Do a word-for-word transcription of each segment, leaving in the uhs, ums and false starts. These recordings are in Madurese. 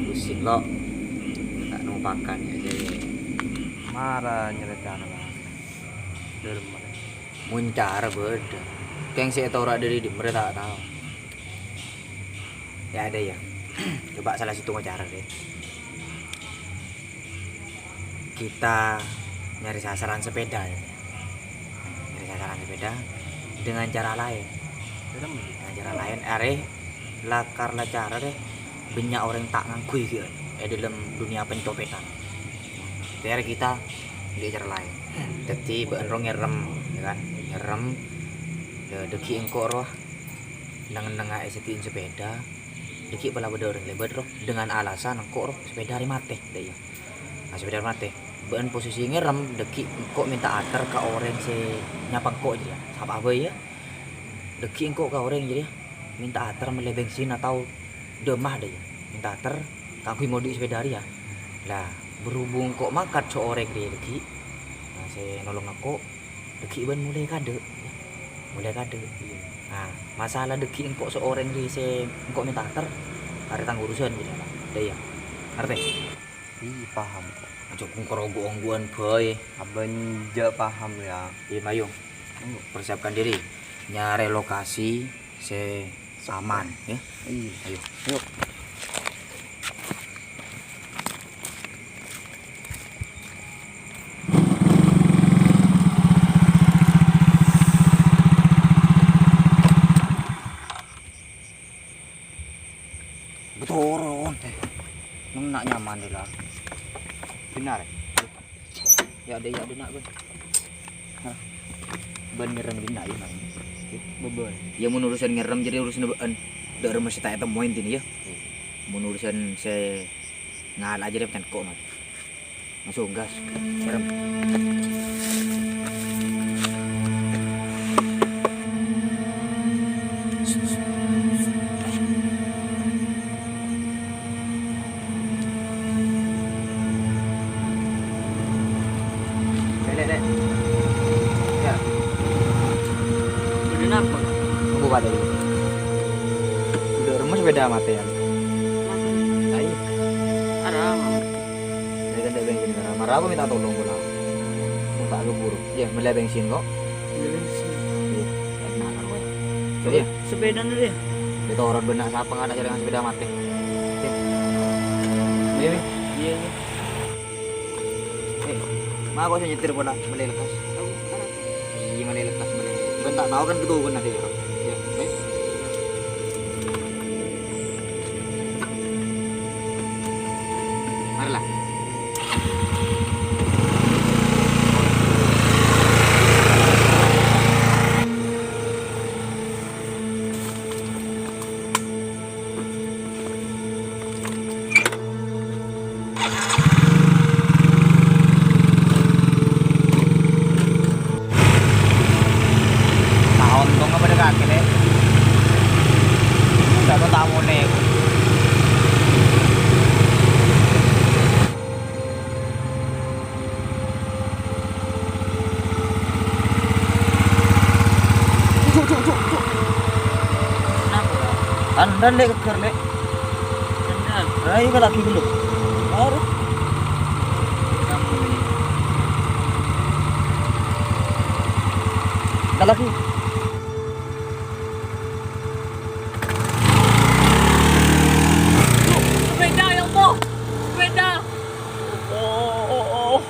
Pusing, kok. Tak numpakan aja, ya. Mara nyerita, Bang. Dalem, Bang. Mun cara bâdâ. Kèng sè ètoro' dâri dimma rè ta' tao. Ya ada ya. Coba salah sèttong cara deh. Kita nyari sasaran sepeda ya. Nyari sasaran sepeda dengan cara lain. Dengan cara lain, arè lakar la cara deh. Bânnya' orèng ta' ngangghuy ghi' è dâlem dunia pencopètan. Biar kita di cara lain. Dâddhi bâ'en ro ngèrèm, ya kan? Ngèrèm, ya, dâggi' engko' ro neng-ennengnga è sèdhi'na sepeda, dâggi' pola bâdâ orèng lèbât ro, dengan alasan engko' ro sepeda arè matè, dâ' iyâ. Nah, sepeda arè matè. Bâ'en posisi ngèrèm, dâggi' engko' mènta ater ka orèng sè nyapa engko' jârèya. Sapa bhâi, ya? Dâggi' engko' ka orèng jârèya, mènta ater mellè bensin atau dâmma, dâ' iyâ. Mènta ater kaangghuy modi' sepeda rèya. Lah, berhubung engko' mangkat so orèng rèya dâggi', nah, sè nolong engko', dâggi' bâ'en molaè kadâ', ya. Molaè kadâ'. Nah, masalah dâggi' engko' so orèng rèya sè engko' mènta ater, arè tang urusan, jârèya. Dâ' iyâ. Ngartè? Iyâ, paham kok. Aja kongkor ongghu-ongghuwân bhâi. Abâ' enjâ' paham, ya. Iyâ, mayu. Ayo. Persiapkan diri. Nyarè lokasi sè aman, ya. Iyâ. Ayo. Ayo. Betoron. Eh, neng nak nyaman deh lah. Benar. Ya ada, ya ada nak, Bun. Hah? Bun ngèrèm ghi' nak, ya, Bun. Bebel. Ya, mon urusan ngèrèm jârèya urusan bâ'en. Dâ' remma sè ta' ètemmo intina, ya. Mon urusan sè ngala' jârèya pancèn kok, Mas. Langsung gas. Ngèrèm. Lè', lè', lè'. Ya. Udah napa? Tunggu, Pak, tadi. Udah remma sepeda matè, ya. Matè. Ayo. Ada apa? Dâ' kan dâ' bensin, mara aku minta tolong pula. Minta aku buru. Ya, mellè bensin kok. Mellè bensin. Iya, enak karo kowe. Coba ya. Sepeda nih, ya? Kita orang benak siapa nggak ada jaringan sepeda mati. Oke. Iya, iya. Iya, iya. Eh, ma kok saya nyetir pula mellè lekas? Aku, aku. Iya, mellè lekas, mellè. Kan tak tahu kan keturunan dia. Ya, baik. Marilah. Nah, ontong apa dâ' kakè, Lè'? Enggak, kok tamu, Lè'. Cuk, cuk, cuk, cuk. Kenapa, Kak? Kan, dan, Lè', geger, Lè'. Sendal. Lah, iya, lagi dulu. Baru. Enggak lagi. Sepeda, ya Allah. Sepeda. Oh, oh, oh, oh.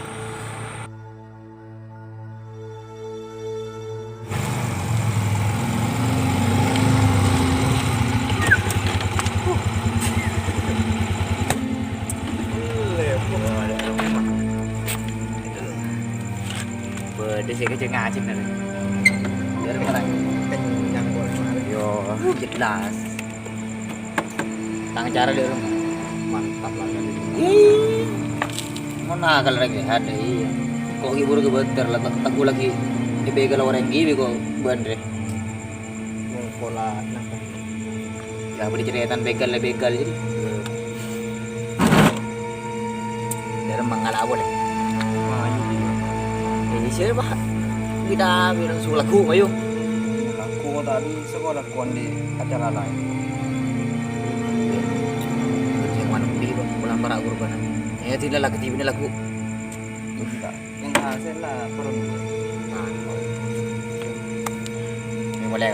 Bâdâ sè kècèng ngajhâk, nè. Biar kena. Kenyang kok. Yo, jelas. Tang cara dâ' roma. Mantap lah, kan. Ih. Mon akal rèng sehat, iyâ. Kok ghi' buru ghi' bâter la, te-, tegghu lagi. Èbèghâl orèng ghi' bi' kok bân rè. Mon pola napa? Ya, bâdâ carètana bèghâl, la bèghâl, jadi. Dârem mangala apa, Lè'? Mayu, iya. Eh, siapa? Kita bilang suruh lagu, ayo. Lagu. Tadi sekolah kondi acara lain. Sing mano bi, Bang, pulang para' kurban. Eh, dina lagi di sini lagu. Enggak. Yang hasil lah turun. Nah, ini boleh.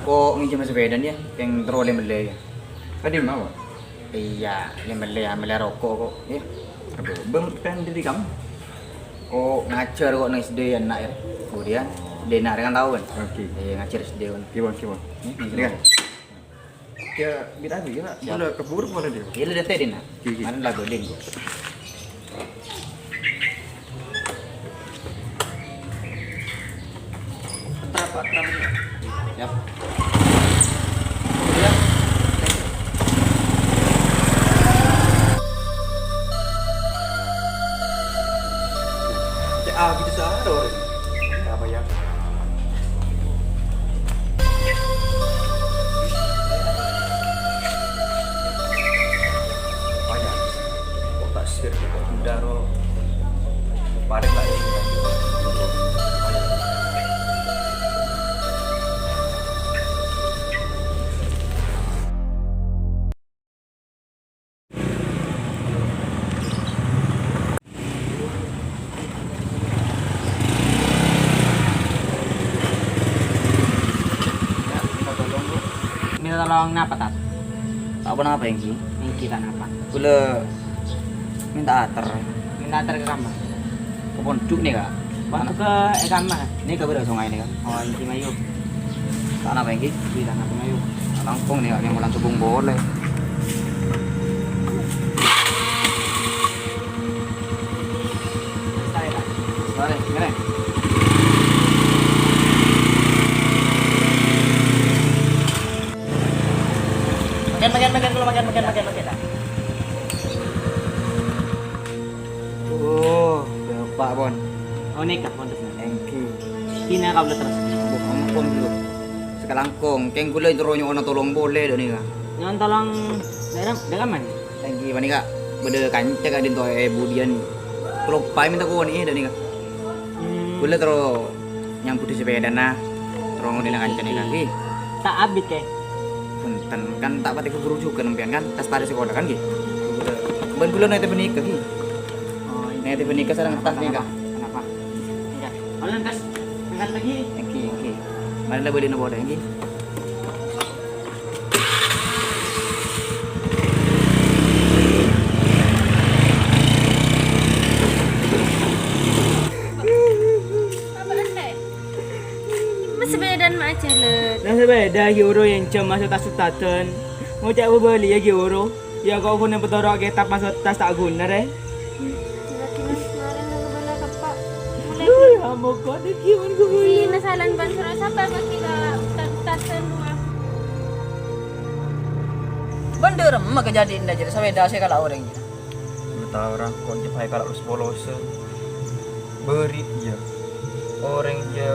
Ko' ngènjhâm sepèdana, yâ, kèng terro lè-mellè, yâ. Tadi mau? Iyâ, lè-mellè, yâ, mellè roko', ko', yâ. Aduh, bân kan diri kamu. Ko' ngajhâr ko' neng S D, yâ, na', yâ. Kemudian, dina arè kan tahu, kan? Oke. Iyâ, ngajhâr S D, kan. Gimana, gimana? Yâ. Yâ, bit aja, yâ, Pak. Siap. Boleh keburu, boleh dia. Iyâ, la dâteng, dina. Gigi. Mana lagu, Din? Yap. Cek, ah, gitu, sah, ada orang. Apa ya? Apa ya? Kok tak sir, kok benda, ro? Paling lah ini. Minta tolong napa, Tat? Apa napa, Enggi? Enggi ta' napa. Kaulâ minta ater. Minta ater ka kamma? Ka pondhuk nèka. Pondhuk ka è kamma? Nèka bârâ' songay nèka. Oh, enggi mayu. Ta' napa, Enggi? Enggi ta' napa mayu. Langkong nèka, yang wulan sobung polè. Mangkèn, mangkèn, mangkèn, kaulâ mangkèn, mangkèn, mangkèn, mangkèn. Oh, Bapak, pon. Oh, nèka, pon, terus. Enggi. Dina kaulâ terros. Ampon, ampon, dulu. Sakalangkong, kèng kaulâ terro nyo'ona tolong polè, dâ' nèka. Nyo'on tolong dâ' kam-, dâ' kamma? Enggi, panèka bâdâ kanca ka'dinto è budiyân. Kaloppaè minta konè'è, dâ' nèka. Hmm. Kaulâ terro nyambhut sepèdana, terro ngonè'è kancana, Kang, ghi. Ta' abit, Kè? Bhunten, kan ta' patè kabhuru jhughân sampèyan, kan, tas tarè sekolah, kan, ghi? Bân kaulâ nètè panèka, ghi. Oh, iyâ. Nètè panèka sareng tas nèka. Kenapa? Enggak. Malah tas angkat lagi. Ènggi, ènggi. Mari la bâlina polè, ènggi. Apaan, Lè'? Mas sepèdana ma' ajhâlân. Lah, sepèda, Ghi, oro, ènjhâm maso' tas-tasan. Ngoca' bâbâliyâ, Ghi, oro. Yâ, kok ghun èpatoro' kètab maso' tas ta' ghuna, rè. Lagi, Mas, kemarin nang kepala kepak. Mulai. Duh, ya ampon, kok nèkè mon kepala. Sina salan ban sura sapa bagi ka tas-, tasan dua. Bân dâ' remma kajhâdiyânna jârèya, sepèda sè kala orèng jârèya. Lu tao ra, kok jhâ' paè kala los-polosan. Bâri' iyâ. Orèng iyâ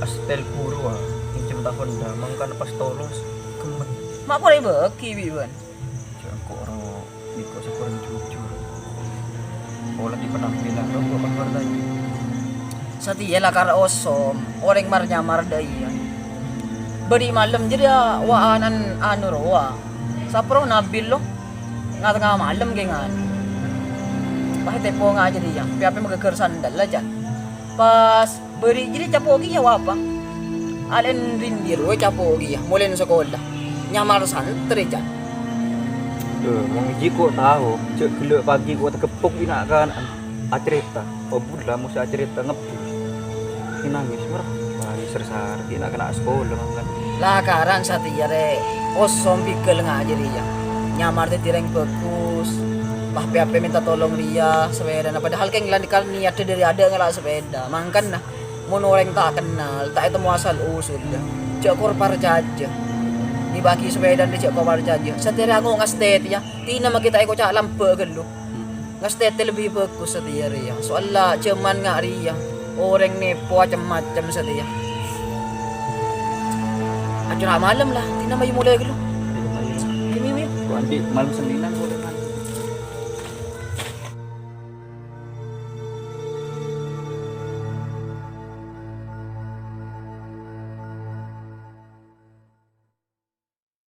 astel buru, ah. Ènjhâm ta' Honda, mangkana pas tolos, kemmen. Ma' polè bâgi bi' bân. Jhâ' engko' ro, engko' sè korang jujur. Pola di penampilan ro, kok kabar tadi. Satèya la kar osom, orèng mar-nyamar dâ' iyâ. Bâri' malem jârèya wa'anan anu rowa. Saporona Nabil lo. Nga-tengnga malem kèngan. Pas ètepo nga' jârèya, pè-apè maghâghâr sandal la, Jan. Pas bâri' jârèya capo' kèya, wa apa? Alèn rèn-dhin rowa capo' kèya, molèna sakola. Nyamar santrè, Jan. Eh, wong jiyâ kok tao, jhâ' ghellâ' pagi kok tageppok bi' na'-kana'. Acarèta, oh, bula mosè acarèta ngebbhur. Nangès, mara. Wah, sar-sar, dina kèna sakola, kan. Lakaran satèya, rè. Osom bigel nga' jârèya. Nyamar dhâddhi rèng bhâghus. Wah, pe-ape minta tolong rèya sapèdana, padahal kèng la niat dhâri adâ' ngala' sapèda. Mangkana, mon orèng ta' kennal, ta' ètemmo asal usul, jhâ' kor parcajâ. Ngibâ'aghi sapèdana jhâ' kor parcajâ. Satèya rèya ango' ngastètè, yâ. Dina ma' ghi' ta' èkoca' lambâ' ghâllu. Ngastètè lebbi bhâghus satèya rèya. Soalla jhâman nga' rèya, orèng nèpo cem-macem satèya. Acara malem la, dina mayu molè ghâllu. Mimmi, mimmi. Kok andi' malem Sennènan,